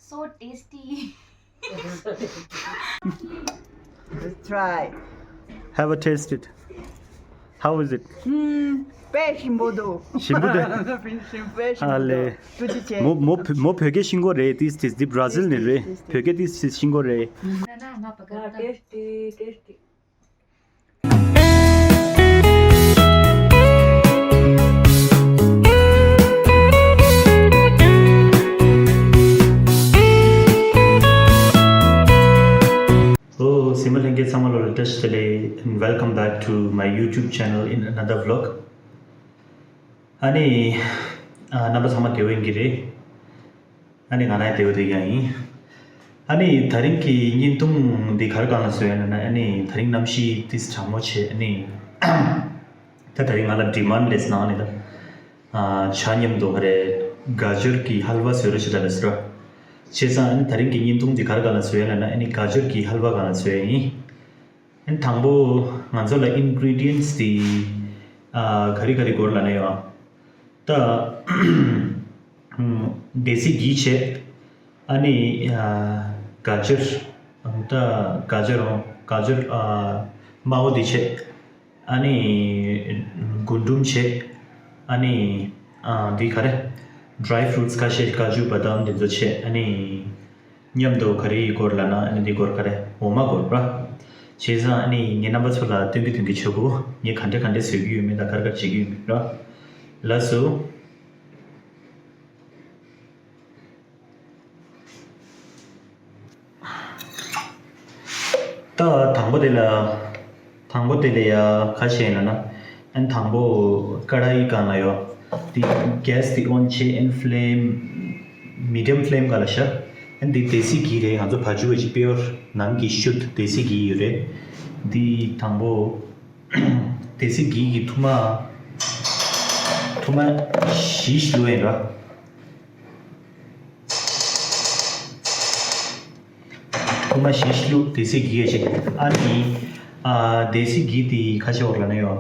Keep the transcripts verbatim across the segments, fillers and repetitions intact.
So tasty. Let's try. Have a taste it. How is it? ཨུམ། དཔེ་ཞིམ་པོ་འདུག་ཞིམ་པོ་འདུག་དཔེ་ཞིམ་པོ་འདུག་ཨ་ལེ། ཐུགས་རྗེ་ཆེ། མོ་མོ་བོད་མོ་བོད་སྐད་ཤེས་ཀྱི་རེད། ཏིས་ཏིས་འདི་བྷ་ར་ཟིལ་ནས་རེད། བོད་སྐད་ཏིས་ཏིས་ཤེས་ཀྱི་རེད། ཏེས་ཏི་ཏེས་ཏི། ཨོ། གཟིགས་མོ་ལྷན་རྒྱས་ཚང་མ་ལ་བཀྲ་ཤིས་བདེ་ལེགས། And welcome back to my YouTube channel in another vlog. ཨ་ནི། ཨ། རྣམ་པ་ཚང་མ་བདེ་པོ་ཡིན་གྱི་རེད། ཨ་ནི་ང་རང་བདེ་པོ་བསྡད་ཀྱི་ཡིན། ཨ་ནི་དེ་རིང་གི་བརྙན་ཐུང་འདི་ག་རེ་སྒང་ལ་བཟོས་ཡོད་ལབ་ན། ཨ་ནི་དེ་རིང་གནམ་གཤིས་ཏིས་གྲང་མོ་བྱས། ཨ་ནི་ད་དེ་རིང་ང་ལ་ཌི་མན་ཌི་ལེས་གནང་ནས་ད། ཨ། ཇ་མཉམ་དུ་ག་རེ་ག་ཇར་གྱི་ཧལ་ཝ་བཟོས་རོགས་བྱེད་ད་ལབ་ཟེར་རོ། བྱས་ཙང་ཨ་ནི་དེ་རིང་གི་བརྙན་ཐུང་འདི་ག་རེ་སྒང་ལ་བཟོས་ཡོད་ལབ་ན། ཨ་ནི་ག་ཇར་གྱི་ཧལ་ཝ་སྒང་ལ་བཟོས་ཡིན། ཨ་ནི་དང་པོ་ང་ཚོ་ལ་ཨིན་གྷི་རི་ཌི་ཡན་སི་དེ། ཨ། ག་རེ་ག་རེ་དགོས་ལབ་ན་ཡང་། ད། ཨམ། དེ་སི་གྷི་བྱས། ཨ་ནི། ཨ། ག་ཇར། ད་ག་ཇར་རོ། ག་ཇར། ཨ། དམར་པོ་དེ་བྱས། ཨ་ནི། རྒུན་འབྲུམ་བྱས། ཨ་ནི། ཨ། འདི་ག་རེ། ཌི་རའི་ཕུ་རུ་ཊི་སི་ཁ་ཤས། ཀ་ཇུ་བ་དམ་དེ་ཚོ་བྱས། ཨ་ནི། མཉམ་དུ་ག་རེ་དགོས་ལབ་ན། ཨ་ནི་འདི་དགོས། ག་རེ། འོ་མ་དགོས་ར། བྱས་ཙང་ཨ་ནི་ངས་རྣམ་པ་ཚོ་ལ་སྟོན་གི་སྟོན་གི་བྱེད་དགོས། ངས་ག་འདྲ་ག་འདྲ་བཟོ་གི་ཡོད་མེད་དང་། ག་རེ་ག་རེ་བྱེད་ཀྱི་ཡོད་མེད་ར། ལགས་སོ། ད་དང་པོ་དེ་ལ། དང་པོ་དེ་ལ་ཡ་ག་རེ་བྱས་ལབ་ན། ཨ་ནི་དང་པོ་ཀ་ར་ཡི་སྒང་ལ་ཡོ། དེ་གེ་སི་དེ་ཨོན་བྱས། ཨ་ནི་ཕི་ལེམ་མི་ཌི་ཡམ་ཕི་ལེམ་སྒང་ལ་བཞག་ཨ་ནི་དེ་དེ་སི་གྷི་རེད། ང་ཚོ་བ་ཇུ་བ་ཅི་པིའོར་ནང་གི་ཤུད་དེ་སི་གྷི་ཡོད་རེད། དེ་དང་པོ་དེ་སི་གྷི་གི་ཐུར་མ། ཐུར་མ་བཞི་བླུགས་ཡིན་ར། ཐུར་མ་བཞི་བླུགས། དེ་སི་གྷི་ཡ་བྱས། ཨ་ནི། ཨ། དེ་སི་གྷི་དེ་ག་རེ་བྱེད་དགོས་ལབ་ན་ཡོ།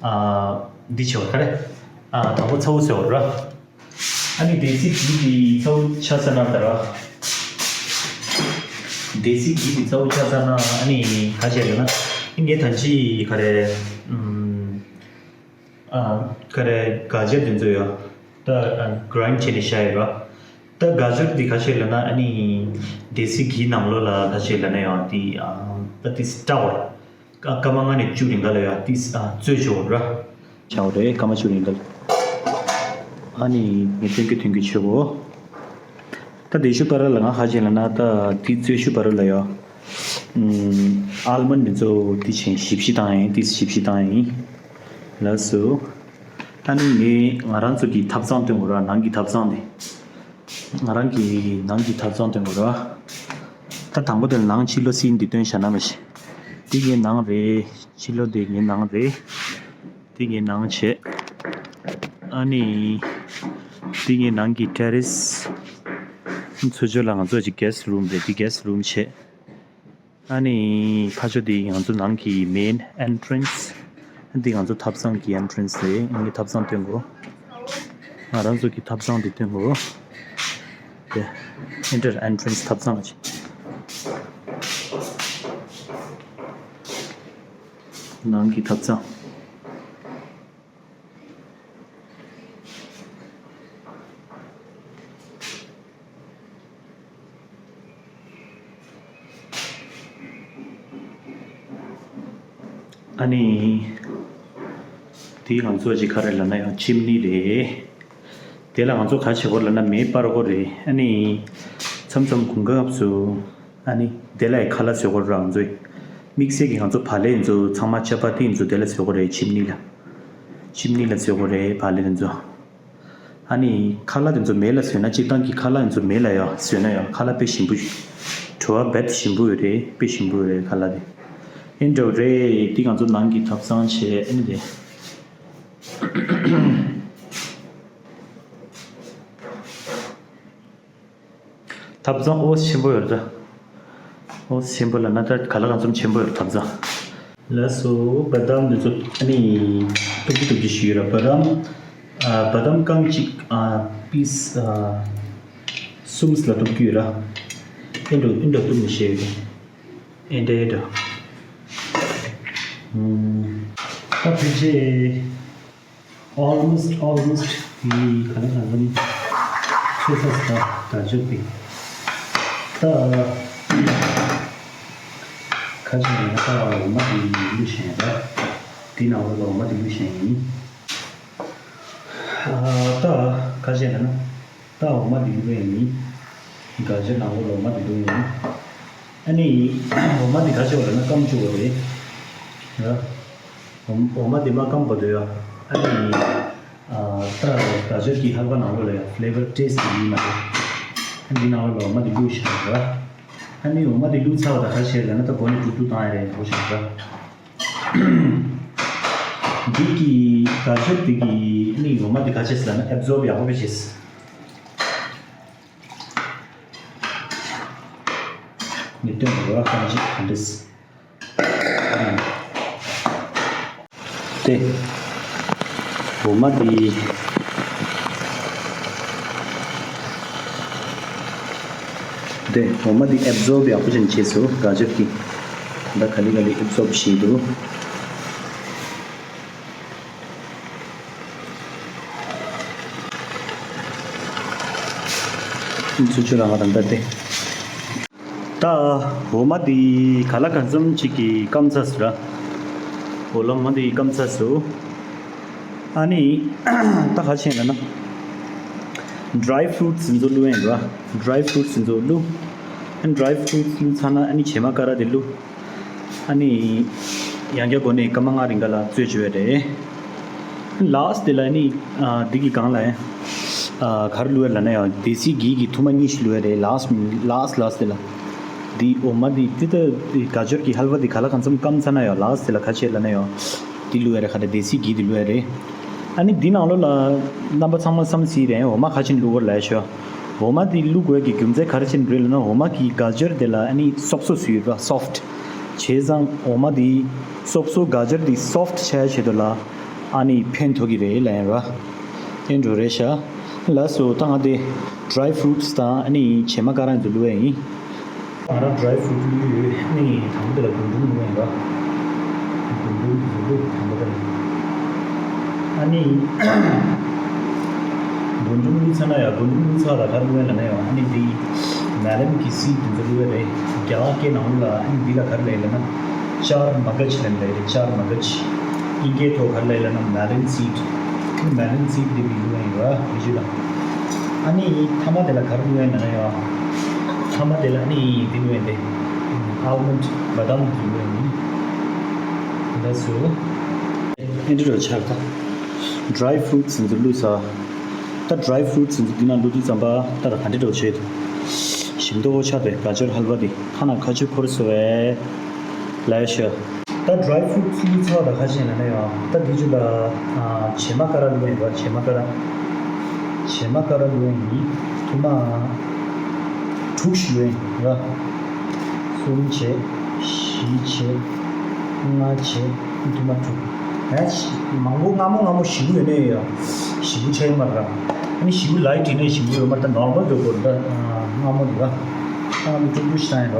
ཨ། འདི་བྱེད་དགོས། ག་རེ། ཨ། དང་པོ་ཚ་བོ་བཟོས་དགོས་ར། ཨ་ནི་དེ་སི་གྷི་དེ་ཚ་བོ་ཆགས་ཚར་ན་ད་ར། དེ་སི་གྷི་དེ་ཚ་བོ་ཆགས་ཚར་ན་ཨ་ནི་ག་རེ་བྱེད་ལབ་ན། ཨ་ནི་ངས་ད་ཅི་ག་རེ། ཨམ། ཨ། ག་རེ། ག་ཇར་དེ་ཚོ་ཡོ། ད་གྷི་རའིན་ཌི་བྱས་ནས་བཞག་ཡོད་ར། ད་ག་ཇར་དེ་ག་རེ་བྱེད་ལབ་ན། ཨ་ནི་དེ་སི་གྷི་ནང་ལོགས་ལ་ག་རེ་བྱེད་ལབ་ན་ཡང་དེ། ཨ། ད་དེ་སི་ཊར་བར། སྐར་མ་ལྔ་ནས་བཅུ་རིང་ག་ལ་ཡོ། དེ་སི། ཨ། བཙོས་བྱས་ཡོད་ར། བྱས་ཡོད་རེད། སྐར་མ་བཅུ་རིང་ག་ལ། ཨ་ནི་ངས་སྟོན་གི་སྟོན་གི་བྱེད་དགོས། ད་དེ་ཤུ་བར་ལ་ང་ག་རེ་བྱས་ལབ་ན། ད་དེ་བཙོས་ཤུ་བར་ལ་ཡོ། ཨམ། ཨལ་མོན་ཌི་དེ་ཚོ་དེ་བྱས་ཞིབ་ཞིབ་བཏང་ཡིན། དེ་ཞིབ་ཞིབ་བཏང་ཡིན། ལགས་སོ། ཨ་ནི་ངས་ང་རང་ཚོ་གི་ཐབ་ཚང་སྟོན་དགོས་ར། ནང་གི་ཐབ་ཚང་དེ། ང་རང་གི་ནང་གི་ཐབ་ཚང་སྟོན་དགོས་ར། ད་དང་པོ་དེ་ནང་ཕྱི་ལོགས་སི་འདི་སྟོན་བཞག་ན་མ་གཞི། འདི་ངའི་ནང་རེད། ཕྱི་ལོགས་འདི་ངའི་ནང་རེད། འདི་ངའི་ནང་བྱས། ཨ་ནི། འདི་ངའི་ནང་གི་ཊེ་རེ་སི། ཚུར་ཕྱོགས་ལ་ང་ཚོ་གི་གྷེ་སི་ཊི་རུམ་རེད། འདི་གྷེ་སི་ཊི་རུམ་བྱས། ཨ་ནི་ཕར་ཕྱོགས་འདི་ང་ཚོ་ནང་གི་མེན་ཨེན་ཊི་རེན་སི། འདི་ང་ཚོ་ཐབ་ཚང་གི་ཨེན་ཊི་རེན་སི་རེད། ཨ་ནི་ཐབ་ཚང་སྟོན་དགོས། ང་རང་ཚོ་གི་ཐབ་ཚང་འདི་སྟོན་དགོས། དེ། ཨེན་ཊར། ཨེན་ཊི་རེན་སི། ཐབ་ཚང་ཅིག་ནང་གི་ཐབ་ཚང་། ཨ་ནི། དེ་ང་ཚོ་ཅིག་ག་རེ་ལབ་ན་ཡང་ཆིམ་ནི་རེད། དེ་ལ་ང་ཚོ་ག་བྱེད་དགོས་ལབ་ན་མེ་སྤར་དགོས་རེད། ཨ་ནི། མཚམས་མཚམས་གོམ་ཁ་སྐབས་སུ། ཨ་ནི། དེ་ལ་ཡི་ཁ་ལག་བཟོ་དགོས་རེད་ང་ཚོས། དམིགས་བསལ་གྱི་ང་ཚོ་བག་ལེབ་ཚོ་ཚང་མ་ཅ་པ་ཏི་ཚོ་དེ་ལ་བཟོ་དགོས་རེད། ཆིམ་ནི་ལ། ཆིམ་ནི་ལ་བཟོ་དགོས་རེད་བག་ལེབ་ཚོ། ཨ་ནི་ཁ་ལག་དེ་ཚོ་མེ་ལ་བཟོས་ན། སྤྱིར་བཏང་གི་ཁ་ལག་དེ་ཚོ་མེ་ལ་ཡ་བཟོས་ན་ཡ་ཁ་ལག་དཔེ་ཞིམ་པོ་ཞིག་བྲོ་བ་རྦད་ཞིམ་པོ་ཡོད་རེད། དཔེ་ཞིམ་པོ་ཡོད་རེད་ཁ་ལག་དེ། ཨེ་འདྲ་བོ་རེད། འདི་ང་ཚོ་ནང་གི་ཐབ་ཚང་བྱས། ཨ་ནི་དེ། ཐབ་ཚང་ཨོ་ཆེན་པོ་ཡོད་རེད། ཨོ་ཆེན་པོ་ལབ་ན་ད་ག་ལ་གང་འཚམ་ཆེན་པོ་ཡོད་རེད་ཐབ་ཚང་། ལགས་སོ། བ་དམ་འདི་ཚོ་ཨ་ནི་སྟུག་པོ་སྟུག་པོ་ཞིག་ཡོད་རེད། བ་དམ། ཨ། བ་དམ་རྐང་གཅིག་ཨ། པིས་ཨ། གསུམ་ལ་གཏུབ་ཀྱི་ཡོད་ར། ཨེ་འགྲོ་ཨེ་འགྲོ་གཏུབ་མི་ཤེས་ཡོད། ཨེ་འདྲ་ཨེ་འདྲ། ཨུམ། ད་ཕལ་ཆེར་almost almost དེ་ག་ལ་གང་འཚོལ་ས་ས་ད་བརྗོད་པའི་ད་ཁ་ཅིག་ཡིན་ན་ད་འོ་མ་དེ་བླུགས་བཞིན་ར། དེ་ནང་ལོགས་ལ་འོ་མ་དེ་བླུགས་བཞིན་ཡིན། ད་ཁ་ཅིག་ཡིན་ན། ད་འོ་མ་འདི་བླུགས་ཡིན། ག་ཅི་ནང་ལོགས་ལ་འོ་མ་འདི་བླུགས་ཡིན། ཨ་ནི་འོ་མ་འདི་ག་ཅི་བ་ལ་ན་སྐམ་བཅུག་པ་རེད། ཡ། འོ་འོ་མ་འདི་མ་སྐམ་པ་དུ་ཡ། ཨ་ནི་ཨ་ད་ག་ཅི་གི་ཧལ་བ་ནང་ལོགས་ལ་ཡ་ཕི་ལེ་བར་ཊེ་སི་ཊི་ཡིན་མ་རེད། ཨ་འདི་ནང་ལོགས་ལ་འོ་མ་འདི་བླུགས་ཤག་ར། ཨ་ནི་འོ་མ་འདི་བླུགས་ཚར་བ་ད་ག་ཅི་ལ་ན་ད་གོ་ནི་དཀྲུག་དཀྲུག་བཏང་ཡ་རེད་འགྲོ་ཤག་ར། འདི་གི་ག་ཅི་འདི་གི་ནི་འོ་མ་འདི་ག་ཅི་ཟེར་ན་ཨེབ་ཛོརབ་ཡག་པོ་བྱེད། ནི་སྟོན་རོ་ར་གང་ཅི་ག་འདྲས། དེ། འོ་མ་འདི། དེ་འོ་མ་འདི་ཨེབ་ཛོརབ་ཡག་པོ་ཅན་བྱས་སོ་ག་ཅི་གི། ད་ག་ལེ་ག་ལེ་ཨེབ་ཛོརབ་བྱས་འདུག་ཚུ་ཆུ་རང་ང་དང་ད་དེ། ད་འོ་མ་འདི་ག་ལ་གང་འཚམ་ཅིག་གི་སྐམ་ཚར་སོ་ར། འོ་ལ་མ་འདི་སྐམ་ཚར་སོ། ཨ་ནི་ད་ག་ཅི་ལ་ན། ཌ་རའི་ཕུ་རུ་ཊི་སི་འདི་ཚོ་བླུགས་ཡིན་ར། ཌ་རའི་ཕུ་རུ་ཊི་སི་འདི་ཚོ་བླུགས། ཨ་ཌ་རའི་ཕུ་རུ་ཊི་སི་བླུགས་ཚར་ན་ཨ་ནི་བྱེ་མ་ཀ་ར་དེ་བླུགས། ཨ་ནི་ཡང་བསྐྱར་སྒོ་ནས་སྐར་མ་ལྔ་རིང་ག་ལ་བཙོས་བཅུག་ཡ་རེད། ལཱ་སི་ཊི་དེ་ལ་ནི་ཨ་འདི་གི་སྒང་ལ་ཨ་ག་རེ་བླུགས་ཡ་ལབ་ན་ཡང་དེ་སི་གི་གི་ཐུར་མ་གཉིས་ཤིག་བླུགས་ཡ་རེད་ལཱ་སི་ཊི་ལཱ་སི་ཊི་ལཱ་སི་ཊི་དེ་ལ། འདི་འོ་མ་འདི་ཏི་ཏ་ག་ཅོར་གི་ཧལ་བ་འདི་ག་ལ་གང་འཚམ་སྐམ་ཚར་ན་ཡང་ལཱ་སི་ཊི་དེ་ལ་ག་ཅི་ལབ་ན་ཡང་འདི་བླུགས་ཡ་རེད། ག་རེ་དེ་སི་གི་འདི་བླུགས་ཡ་རེད། ཨ་ནི་འདི་ནང་ལོགས་ལ་རྣམ་པ་ཚང་མ་བསམ་སྲིད་རེད། འོ་མ་ག་ཅི་བླུགས་དགོས་རེད་ལབ་ཤོག་འོ་མ་འདི་བླུགས་དགོས་ཀྱི་རྒྱུ་མཚན་ག་རེ་བྱས་ནས་རེད་ལབ་ན་འོ་མ་གི་ག་ཅོར་དེ་ལ་ཨ་ནི་སོབ་སོབ་སུ་ཡོད་པ་སོཕ་ཊི། བྱས་ཙང་འོ་མ་འདི་སོབ་སོབ་ག་ཅོར་འདི་སོཕ་ཊི་ཆགས་ཡ་ཆེད་དུ་ལ་ཨ་ནི་ཕན་ཐོགས་ཀྱི་རེད་ལབ་ཡིན་ར། ཨེ་འགྲོ་རེད་ཤག་ལགས་སོ། ད་ང་དེ་ཌ་རའི་ཕུ་རུ་ཊི་སི་དང་ཨ་ནི་བྱེ་མ་ཀ་ར་འདི་བླུགས་ཡ་ཡིན། ང་རང་ཌ་རའི་ཕུ་རུ་ཊི་བླུགས་ཡོད། ཨ་ནི་དང་པོ་དེ་ལ་རྒུན་འབྲུམ་བླུགས་ཡིན་པ། རྒུན་འབྲུམ་དེ་ཚོ་བླུགས་དང་པོ་དེ་ལ། ཨ་ནི་རྒུན་འབྲུམ་བླུགས་ཚར་ན་ཡང་རྒུན་འབྲུམ་བླུགས་ཚར་ལ་ག་རེ་བླུགས་ཡིན་ལབ་ན་ཡང་ཨ་ནི་འདི་མེ་ལོན་གི་སིཌ་དེ་ཚོ་བླུགས་ཡ་རེད། རྒྱ་གར་སྐད་ནང་ལ་ཨ་ནི་འདི་ལ་ག་རེ་ལབ་ཡིན་ལབ་ན་ཅར་མ་ག་ཇི་ལབ་ཡིན་ལབ་ཡ་རེད། ཅར་མ་ག་ཇི། དབྱིན་སྐད་ཐོག་ག་རེ་ལབ་ཡིན་ལབ་ན་མེ་ལོན་སིཌ། ཨ་ནི་མེ་ལོན་སིཌ་དེ་འདི་བླུགས་ཡིན་ར་བི་ཇུ་ལ། ཨ་ནི་མཐའ་མ་དེ་ལ་ག་རེ་བླུགས་ཡིན་ལབ་ན་ཡང་མཐའ་མ་དེ་ལ་ཨ་ནི་འདི་བླུགས་ཡིན་ཏེ། ཨལ་མོན་ཌི་བ་དམ་གྱི་བླུགས་ཡིན། ལགས་སོ། ཨེ་འདྲ་རོ་ཆགས་ད། ཌ་རའི་ཕུ་རུ་ཊི་སི་འདི་བླུགས་ས། ད་ཌ་རའི་ཕུ་རུ་ཊི་སི་འདི་འདི་ན་བླུགས་དུས་ཙམ་པ་ད་ད་ག་འདྲ་རོ་བྱེད་དུ། ཞིམ་མདོག་པོ་ཆགས་ཏེ་ག་ཅོར་ཧལ་བ་འདི་ཁ་ནང་ཁ་ཆུ་འཁོར་སོ་བས། ལགས་ཤོག་ད་ཌ་རའི་ཕུ་རུ་ཊི་སི་བླུགས་ཚར་བ་ད་ག་ཅི་ལབ་ན་ཡང་ད་འདི་ཚོ་ལ་ཨ་བྱེ་མ་ཀ་ར་བླུགས་ཡིན་པ། བྱེ་མ་ཀ་ར། བྱེ་མ་ཀ་ར་བླུགས་ཡིན། ཐུར་མ་དྲུག་ཞིག་བླུགས་ཡིན་ར། གསུམ་བྱས། བཞི་བྱས། ལྔ་བྱས། ཐུར་མ་དྲུག་ཡ་ཞིག་མང་པོ་མངར་མོ་མངར་མོ་ཞིམ་པོ་ཡོད་ནའི་ཡང་ཞིམ་པོ་ཆགས་ཡོད་མ་རེད་ར། ཨ་ནི་ཞིམ་པོ་ལའིཊ་ཡིན་ནའི་ཞིམ་པོ་ཡོད་མ་རེད། ད་ནོར་མལ་འདྲ་པོ་རེད། ད་མངར་མོ་འདུག་ར། ད་ང་ཚོ་དཀྲུག་དཀྲུག་ཞིག་བཏང་ཡིན་ར།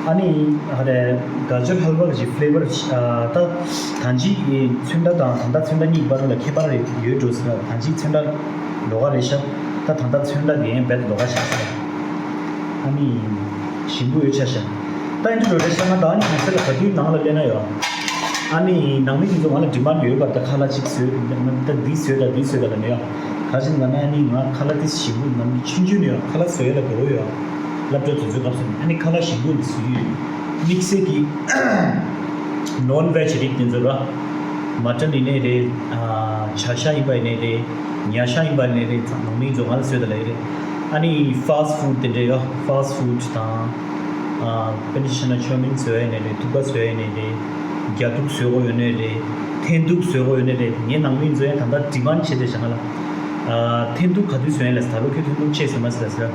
ཨ་ནི་ཨ་རེ་ག་ཅོར་ཧལ་བ་གི་ཕི་ལེ་བར་ཨ་ད་ད་ཅི་ཚོན་ཁྲ་དང་ད་ལྟ་ཚོན་ཁྲ་གཉིས་བར་ལ་ཁྱད་པར་ཡོད་འགྲོ་ཟེར། ད་ཅི་ཚོན་ཁྲ་ལོགས་ཀ་རེད་ཤག་ད་ད་ལྟ་ཚོན་ཁྲ་དེ་ཡང་རྦད་ལོགས་ཀ་ཆགས་སོང་། ཨ་ནི་ཞིམ་པོ་ཡོད་ཆ་ཤག་ད་ཨེ་འདྲ་རེད་ཤག་ང་ད་ནི་ག་ཚོད་ལ་ག་དུས་ནང་ལ་སླེབས་ན་ཡང་། ཨ་ནི་ནང་མི་དེ་ཚོ་ང་ལ་ཌི་མཱན་ཌི་ཡོད་པ། ད་ཁ་ལག་ཅིག་བཟོས། ད་འདི་བཟོས་དང་འདི་བཟོས་དང་ལབ་ནས་ཡང་། ག་ཅི་ལབ་ན་ཨ་ནི་ང་ཁ་ལག་དེ་ཞིམ་པོ་ནང་མི་ཆུང་ཆུང་ནས་ཡང་ཁ་ལག་བཟོ་ཡ་ལ་དགའ་བོ་ཡོད། སློབ་གྲྭ་དེ་ཚོའི་སྐབས་སུ་ཨ་ནི་ཁ་ལག་ཞིམ་པོ་འདི་བཟོས་ཡོད། དམིགས་བསལ་གྱི་ནོན་ཝེཇ་རིགས་དེ་ཚོ་ར། མ་ཊན་ཡིན་ནའི་རེད། ཨ་བྱ་ཤ་ཡིན་པ་ཡིན་ནའི་རེད། ཉ་ཤ་ཡིན་པ་ཡིན་ནའི་རེད། ནང་མི་ཚོ་ང་ལ་བཟོས་དང་ལབ་ཡ་རེད། ཨ་ནི་ཕཱ་སི་ཊི་ཕུཌ་དེ་འདྲ་ཡོད། ཕཱ་སི་ཊི་ཕུཌ་དང་། ཨ་དཔེར་ན་ཆ་བཞག་ན་ཆོ་མིན་བཟོ་ཡ་ཡིན་ནའི་རེད། ཐུག་པ་བཟོ་ཡ་ཡིན་ནའི་རེད། རྒྱ་ཐུག་བཟོ་དགོས་ཡོད་ནའི་རེད། འཐེན་ཐུག་བཟོ་དགོས་ཡོད་ནའི་རེད། ངའི་ནང་མི་ཚོ་ཡང་ད་ལྟ་ཌི་མཱན་ཌི་བྱས་ཏེ་བཞག་ང་ལ། ཨ་འཐེན་ཐུག་ག་དུས་བཟོ་ཡ་ལབ་ཟེར། ད་ལོ་ཁྱོད་འཐེན་ཐུག་ཆེ་ཟེར་མ་ཟེར་ཟེར།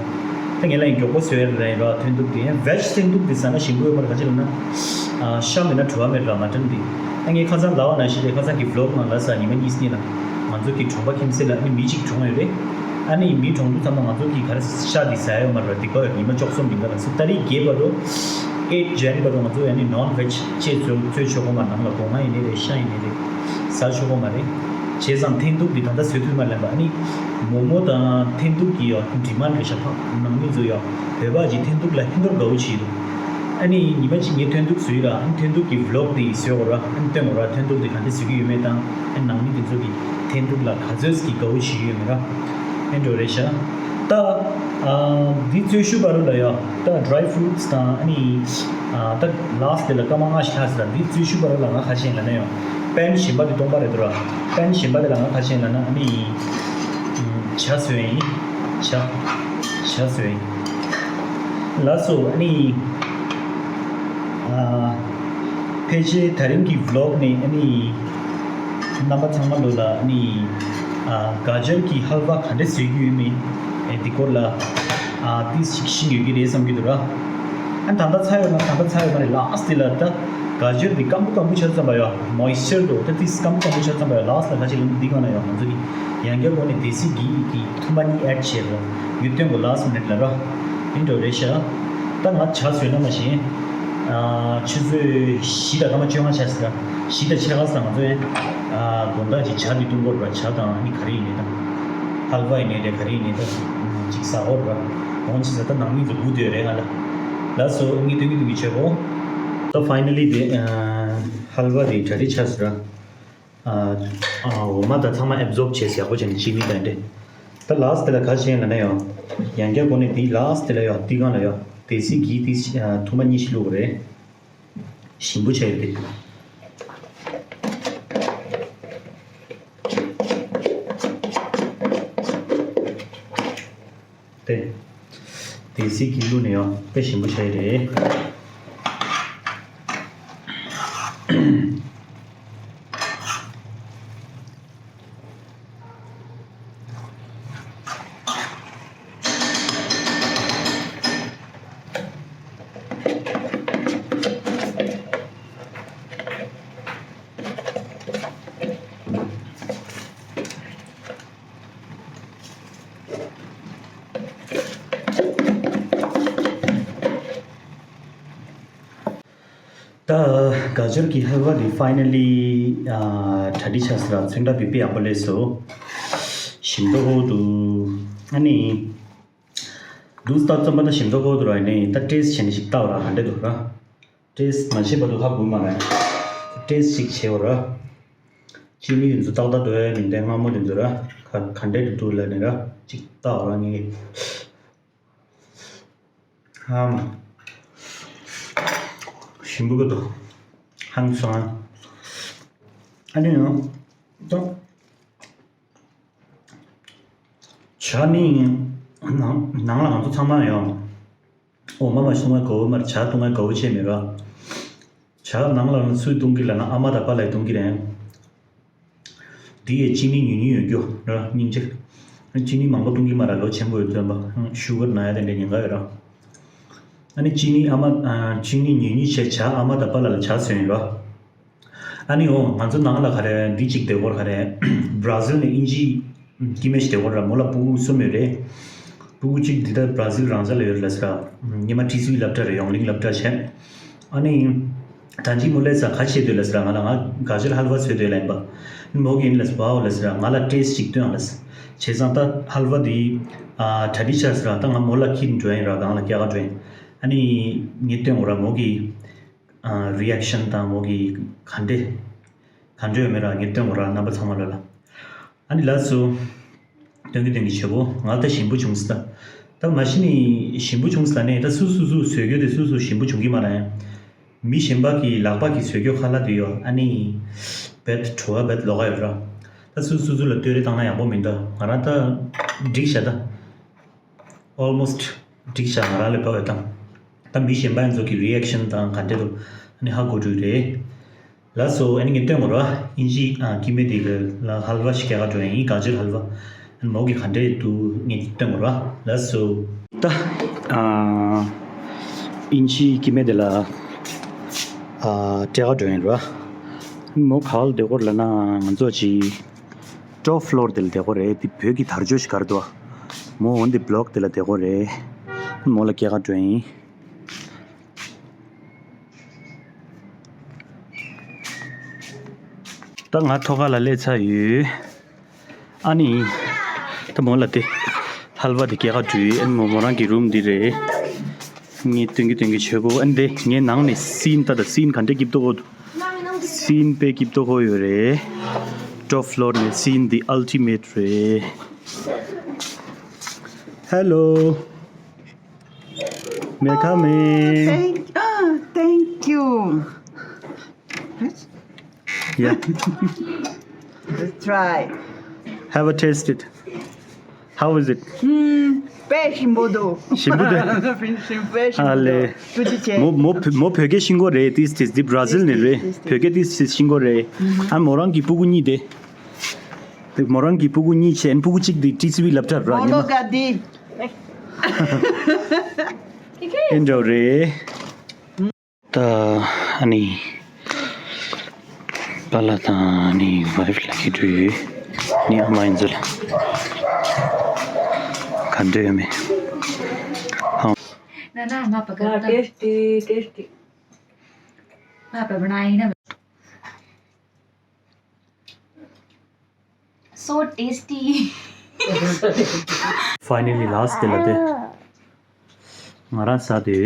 ངས་ལ་ཡིན་མགྱོགས་པོ་བཟོས་རེད་ར། ཐོན་ཐུབ་དེ་ཡང་veg་ཐོན་ཐུབ་དེ་ཟ་ན་ཞིམ་པོ་ཡོད་མ་རེད། ག་ཅི་ལབ་ན་ཨ་ཤ་མེད་ན་བྲོ་བ་མེད་ར། མ་ཊན་དེ་ཨ་ངས་ཁ་སང་ལབ་པ་ནང་བཞིན་རེད། ཁ་སང་གི་vlog་ནང་ལ་ཟ་ཉི་མ་གཉིས་གཉིས་ལ་ང་ཚོ་གི་གྲོང་པ་ཁྱིམ་མཚེས་ལ་ཨ་ནི་མི་གཅིག་གྲོངས་ཡོད་རེད། ཨ་ནི་མི་གྲོངས་དུས་ཙམ་པ་ང་ཚོ་གི་ག་རེ་ཤ་དེ་ཟ་ཡ་ཡོད་མ་རེད་ར། སྡིག་པ་ཡོད། ཉི་མ་བཅུ་གསུམ་རིང་ག་ལ་སོ་ཏ་རིག་བརྒྱད་བར་དུ་eight Jan་བར་དུ་ང་ཚོ་ཨ་ནི་non-veg་ཅེས་ཚོ་ཚོས་ཆོག་གོ་མ། ནང་ལ་སྒོ་ང་ཡིན་ནི་རེད། ཤ་ཡིན་ནི་རེད། ཟ་ཆོག་གོ་མ་རེད། བྱས་ཙང་ཐེན་ཐུག་འདི་ད་ལྟ་བཟོ་ཐུབ་མ་ལེན་པ། ཨ་ནི་མོག་མོག་དང་ཐེན་ཐུག་གི་ཡོ་demand་རེད་ཤག་ཕ་ནང་མི་ཚོ་ཡོ་བོད་པ་གྱི་ཐེན་ཐུག་ལ་ཧིན་དུར་དགའ་བོ་བྱེད་འདུག་ཨ་ནི་ཉི་མ་གཅིག་ངས་ཐེན་ཐུག་བཟོས་ར། ཨ་ནི་ཐེན་ཐུག་གི་vlog་དེ་བཟོས་གོ་ར། ཨ་ནི་སྟོན་གོ་ར། ཐེན་ཐུག་དེ་ག་འདྲ་བཟོ་གི་ཡོད་མེད་དང་། ཨ་ནི་ནང་མི་དེ་ཚོ་གི་ཐེན་ཐུག་ལ་ག་ཚོད་ཀྱི་དགའ་བོ་བྱེད་ཀྱི་ཡོད་མེད་ར། ཨེ་འགྲོ་རེད་ཤག་ད་ཨ་འདི་བཙོས་ཤུ་བར་ལ་ཡོ་ད་dry fruits་དང་ཨ་ནི་ཨ་ད་last་དེ་ལ་སྐར་མ་ལྔ་ཞིག་ལྷག་ཟེར་ར། འདི་བཙོས་ཤུ་བར་ལ་ང་ཁ་ཤས་ལ་ནས་ཡོ་པན་གཞན་པ་དེ་སྟོང་པ་རེད་འདུག་ར། པན་གཞན་པ་དེ་ལ་ང་ཁ་ཤས་ལ་ན་ཨ་ནི་ཇ་བཟོས་ཡིན། ཇ་ཇ་བཟོས་ཡིན། ལགས་སོ། ཨ་ནི་ཨ་ཕལ་ཆེར་ད་རིང་གི་vlog་ནི་ཨ་ནི་རྣམ་པ་ཚང་མ་ལོ་ལ་ཨ་ནི་ཨ་ག་ཇར་གྱི་ཧལ་ཝ་ག་འདྲ་བཟོས་རྒྱུ་ཡོད་མེད་ཨེ་འདི་སྐོར་ལ་ཨ་ཏིས་ཤིག་ཤེས་ཡོད་ཀྱི་རེད་བསམ་གྱི་འདུག་ར། ཨ་ད་ལྟ་ཚར་ཡོད་ན་ད་ལྟ་ཚར་ཡོད་མ་རེད། last་དེ་ལ་ད་ག་ཇར་དེ་སྐམ་པོ་སྐམ་པོ་ཆགས་ཙམ་པ་ཡོ་moisture་དུ་ད་ཏིས་སྐམ་པོ་སྐམ་པོ་ཆགས་ཙམ་པ་ཡོ་last་ལ་ག་ཅི་ལབ་ན་འདི་གང་ན་ཡོ་ང་ཚོ་གི་ཡང་བསྐྱར་སྒོ་ནས་དེ་སི་གི་གི་ཐུ་མ་གཉིས་add་བྱས་ར། ཡོད་སྟོན་གོ last minute་ལ་ར། ཨེ་འགྲོ་རེད་ཤག་ད་ང་ཇ་བཟོས་ན་མ་ཤེས། ཨ་ཆུ་ཚོད་བཞི་དང་སྐར་མ་བཅོ་ལྔ་ཆགས་ཟེར་ར། བཞི་དང་ཕྱེད་ཀ་ཙམ་ང་ཚོ་ཡང་ཨ་དགོང་དག་ཅིག་ཇ་འདི་བཏུང་དགོས་ར། ཇ་དང་ཨ་ནི་ག་རེ་ཡིན་ནའི་ད་ཧལ་ཝ་ཡིན་ནའི་རེད། ག་རེ་ཡིན་ནའི་ད་ཅིག་ཟ་དགོས་ར། འོང་ཅིག་ཟ་ད་ནང་མི་ཚོ་སྒུག་བསྡད་རེད་ང་ལ། ལགས་སོ། ངས་སྟོན་གྱི་སྟོན་གྱི་བྱེད་གོ་ད་finally་དེ་ཨ་ཧལ་ཝ་དེ་གྲ་སྒྲིག་ཆགས་ཟེར་ར། ཨ་ཨ་འོ་མ་དང་ཚང་མ་absorb་བྱས་ཡག་པོ་བྱས་ནས་ཅི་མི་དང་འདྲེ། ད་last་དེ་ལ་ག་བྱས་ལ་ན་ཡང་ཡང་བསྐྱར་སྒོ་ནས་དེའི་last་དེ་ལ་ཡང་དེའི་སྒང་ལ་ཡང་དེ་སི་གི་དེ་ཨ་ཐུར་མ་གཉིས་ཤིག་བླུགས་པ་རེད། ཞིམ་པོ་བྱས་ཡོད་དེ། དེ། དེ་སི་གི་བླུགས་ནས་ཡང་དཔེ་ཞིམ་པོ་བྱས་ཡོད་རེད། ད་ག་ཇར་གྱི་ཧལ་ཝ་དེ་finally་ཨ་གྲ་སྒྲིག་ཆགས་སོང་ར། ཚོན་ཁྲ་བི་པི་ཡག་པོ་སླེབས་སོང་། ཞིམ་པོ་འདུག་ཨ་ནི་འདུག་སྟབས་ཙམ་པ་ད་ཞིམ་པོ་འདུག་ར། ཨ་ནི་ད་ཏེས་བྱས་ནས་ཞིག་ལྟ་བ་ར་ག་འདྲ་འདུག་ར། ཏེས་མ་བྱས་བར་དུ་ཧ་གོ་མ་ར། ཏེས་ཞིག་བྱས་བ་ར། ཅི་ནི་ཡིན་ཚོ་ཏག་ཏག་འདུག་ཨེ་མིན་ཏེ་སྔ་མོ་དེ་ཚོ་ར་ག་ག་འདྲ་འདུག་ལབ་ནས་ར་ཅིག་ལྟ་བ་ར་ངས། ཨམ། ཞིམ་པོ་གི་འདུག་ཧང་སང་། ཨ་ནི་ཡང་ད་ཇ་ནི་ནང་ནང་ལ་ང་ཚོ་ཚང་མ་ཡང་འོ་མ་མ་བཏུང་བའི་དགའ་བོ་མར་ཇ་བཏུང་བའི་དགའ་བོ་བྱས་མེད་ར། ཇ་ནང་ལ་སུས་བཏུང་གི་ལབ་ན་ཨ་མ་དང་པཱ་ལགས་བཏུང་གི་རེད། འདི་ཡི་ཅི་ནི་ཉུང་ཉུང་ཡོད་རྒྱུ་ར་སྙིང་རྗེ། ཅི་ནི་མང་པོ་བཏུང་གི་མ་ར། ལོ་ཆེན་པོ་ཡོད་ཚོད་པ་ཤུ་གར་ན་ཡ་དེ་འདྲ་ཉེན་ཁ་ཡོད་ར། ཨ་ནི་ཅི་ནི་ཨ་མ་ཨ་ཅི་ནི་ཉུང་ཉུང་བྱས་ཇ་ཨ་མ་དང་པཱ་ལགས་ལ་ཇ་བཟོས་ཡིན་ར། ཨ་ནི་འོ་ང་ཚོ་ནང་ལ་ག་རེ་འདི་གཅིག་བསྡད་སྐོར་ག་རེ་བྲ་ཟིལ་ནས་དབྱིན་ཇི་སྐྱེ་དམན་ཞིག་བསྡད་སྐོར་ར། མོ་ལ་ཕྲུ་གུ་གསུམ་ཡོད་རེད། ཕྲུ་གུ་གཅིག་འདི་ལྟར་བྲ་ཟིལ་རང་ས་ལ་ཡོད་རེད་ལ་ཟེར་ར། ཉི་མ་ཁྲིད་ཚུལ་སློབ་གྲྭ་རེད། ཡོང་ལིང་སློབ་གྲྭ་བྱས། ཨ་ནི། ད་ཅི་མོ་ལས་ས་ག་བྱེད་འདོད་ལ་ཟེར་ར། ང་ལ་ང་ག་ཅིར་ཧལ་ཝ་བཟོས་འདོད་ལ་ཡིན་པ། མོ་གིས་ཡིན་ལ་ཟེར་བའོ་ལ་ཟེར་ར། ང་ལ་ཏེས་ཅིག་སྟོན་ཨ་ལ་ཟེར། བྱས་ཙང་ད་ཧལ་ཝ་འདི་ཨ་གྲ་སྒྲིག་ཆགས་ཟེར་ར། ད་ང་མོ་ལ་ཁྱེར་འགྲོ་ཡིན་ར། གང་ལ་སྐྱེལ་ག་འགྲོ་ཡིན། ཨ་ནི་ངས་སྟོན་འོ་ར། མོ་གི་ཨ་རི་ཨེག་ཤན་དང་མོ་གི་ག་འདྲས་ག་འདྲས་ཡོད་མེད་ར་ངས་སྟོན་འོ་ར། རྣམ་པ་ཚང་མ་ལ་ལ། ཨ་ནི་ལགས་སོ། སྟོན་གི་སྟོན་གི་བྱེད་གོ་ང་ད་ཞིམ་པོ་བྱུང་ཟེར་ད། ད་མ་གཞི་ནས་ཞིམ་པོ་བྱུང་ཟེར་ནས་ད་སུ་སུ་སུ་བཟོས་རྒྱུ་དེ་སུ་སུ་ཞིམ་པོ་བྱུང་གི་མ་རེད། མི་གཞན་པ་གི་ལག་པ་གི་བཟོས་རྒྱུ་ཁ་ལག་དེ་ཡོད་ཨ་ནི། བེད་བྲོ་བ་བེད་ལོག་ག་ཡོད་ར། ད་སུ་སུ་སུ་ལ་ལྟོས་རེ་བཏང་ན་ཡག་པོ་མིན་ད། ང་རང་ད་འགྲིག་བྱ་ད། Almost་འགྲིག་བྱ་ང་རང་ལ་བབ་ཡོད་དང་། ད་མི་གཞན་པ་ཡིན་ཚོ་གི་རི་ཨེག་ཤན་དང་ག་འདྲ་འདུག་ཨ་ནི་ཧ་གོ་འགྲོ་རེད། ལགས་སོ། ཨ་ནི་ངས་སྟོན་དགོས་ར། དབྱིན་ཇི་ཨ་སྐྱེ་དམན་དེ་ལ་ཧལ་ཝ་ཞིག་སྐྱེལ་ག་འགྲོ་ཡིན། ག་ཅིར་ཧལ་ཝ། ཨ་ནི་མོ་གི་ག་འདྲས་འདུག་ངས་སྟོན་དགོས་ར། ལགས་སོ། ད་ ཨ། ཨིན་ཇིའི་སྐྱེ་དམན་དེ་ལ་ཨ་སྤྲད་ག་འགྲོ་ཡིན་ར། མོ་ག་པར་བསྡད་ཀྱི་ཡོད་ལབ་ན་ང་ཚོ་ཅིག་ཊོབ་ཕློར་དེ་ལ་བསྡད་ཀྱི་ཡོད་རེད། དེ་བོད་ཀྱི་དར་ལྕོག་ཞིག་ག་རེ་འདུག་མོ་འོན་ཏེ་བི་ལོག་དེ་ལ་བསྡད་ཀྱི་ཡོད་རེད། མོ་ལ་སྐྱེལ་ག་འགྲོ་ཡིན། ད་ང་ཐོག་ཁ་ལ་སླེབས་ཚར་ཡོད། ཨ་ནི། ད་མོ་ལ་དེ། ཧལ་བ་དེ་སྐྱེལ་ག་འགྲོ་ཡིན། ཨ་ནི་མོ་མོ་རང་གི་རུམ་འདི་རེད། ངས་སྟོན་གྱི་སྟོན་གྱི་བྱེད་དགོས། ཨ་ནི་དེ་ངའི་ནང་ནས་སིན་ད་ད་སིན་ག་འདྲ་སྐྱིད་པོ་འདུག་སིན་དཔེ་སྐྱིད་པོ་ཡོད་རེད། ཊོབ་ཕློར་ནས་སིན་འདི་ཨལ་ཊི་མེཊ་རེད། Hello. May I come in? Thank, thank you. Yeah. Let's try. Have a taste it. How is it? ཧུམ། དཔེ་ཞིམ་པོ་འདུག་ཞིམ་པོ་འདུག་དཔེ་ཞིམ་པོ་ཨ་ལེ། འདུག་ཐུགས་རྗེ་ཆེ། མོ་མོ་བོད་མོ་བོད་སྐད་ཤེས་ཀྱི་ཡོད་རེད། ཏིས་ཏིས་འདི་བྷ་ར་ཟིལ་ནས་རེད། ཏིས་ཏིས། བོད་སྐད་ཏིས་ཏིས་ཤེས་ཀྱི་ཡོད་རེད། ཨ་མོ་རང་གི་སྤུ་གུ་གཉིས་དེ། དེ་མོ་རང་གི་སྤུ་གུ་གཉིས་བྱས། ཨ་ནི་སྤུ་གུ་གཅིག་དེ་ཊི་སི་ཝི་ལབ་དྲ་ར། ཉི་མ་ཨེ་འདྲ་རེད། ད་ཨ་ནི། པཱ་ལགས་དང་ཨ་ནི་ཝའི་ཕི་ལ་ཁེ་ཏྲུ་ཡོད། ནི་ཨ་མ་ཡིན་ཚུལ། ག་འདྲ་ཡོད་མེད། ཧང་། ना ना, माँ पकड़। हाँ, tasty, tasty. पापा बनाए ना। So tasty. Finally last དེ་ལ་དེ། ང་རང་ཟ་དེ།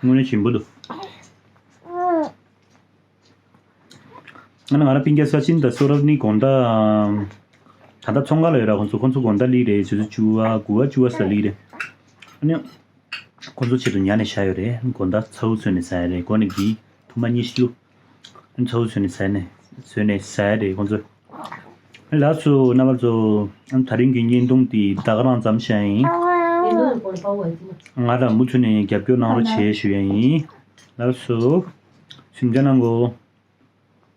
དངོས་གནས་ཞིམ་པོ་འདུག་ང་ང་རང་སྤུན་ཀྱག་ས་ཆེན་དང་སོ་རབ་ནི་དགོང་དག་ད་ལྟ་ཚོང་ཁང་ལ་ཡོད་ར། ཁོང་ཚོ་ཁོང་ཚོ་དགོང་དག་སླེབས་རེད། ཆུ་ཚོད་བཅུ་པ་དགུ་པ་བཅུ་པ་ཙམ་སླེབས་རེད། ཨ་ནི། ཁོང་ཚོ་ཆེད་དུ་ཉལ་ནས་བཞག་ཡོད་རེད། དགོང་དག་ཚ་བོ་བཟོས་ནས་ཟ་ཡ་རེད། དགོང་ནས་གི་ཐུག་མ་གཉིད་ཤི་ལུ། ཚ་བོ་བཟོས་ནས་ཟ་ནས་བཟོས་ནས་ཟ་ཡ་རེད་ཁོང་ཚོ། ལགས་སོ་རྣམ་པ་ཚོ། ད་རིང་གི་བརྙན་ཐུང་འདི་ད་ག་རང་མཚམས་བཞག་ཡིན། ང་ལ་མུ་མཐུད་ནས་རྒྱབ་སྐྱོར་གནང་རོགས་བྱེད་ཞུ་ཡ་ཡིན། ལགས་སོ། གཟིམ་འཇག་གནང་གོ།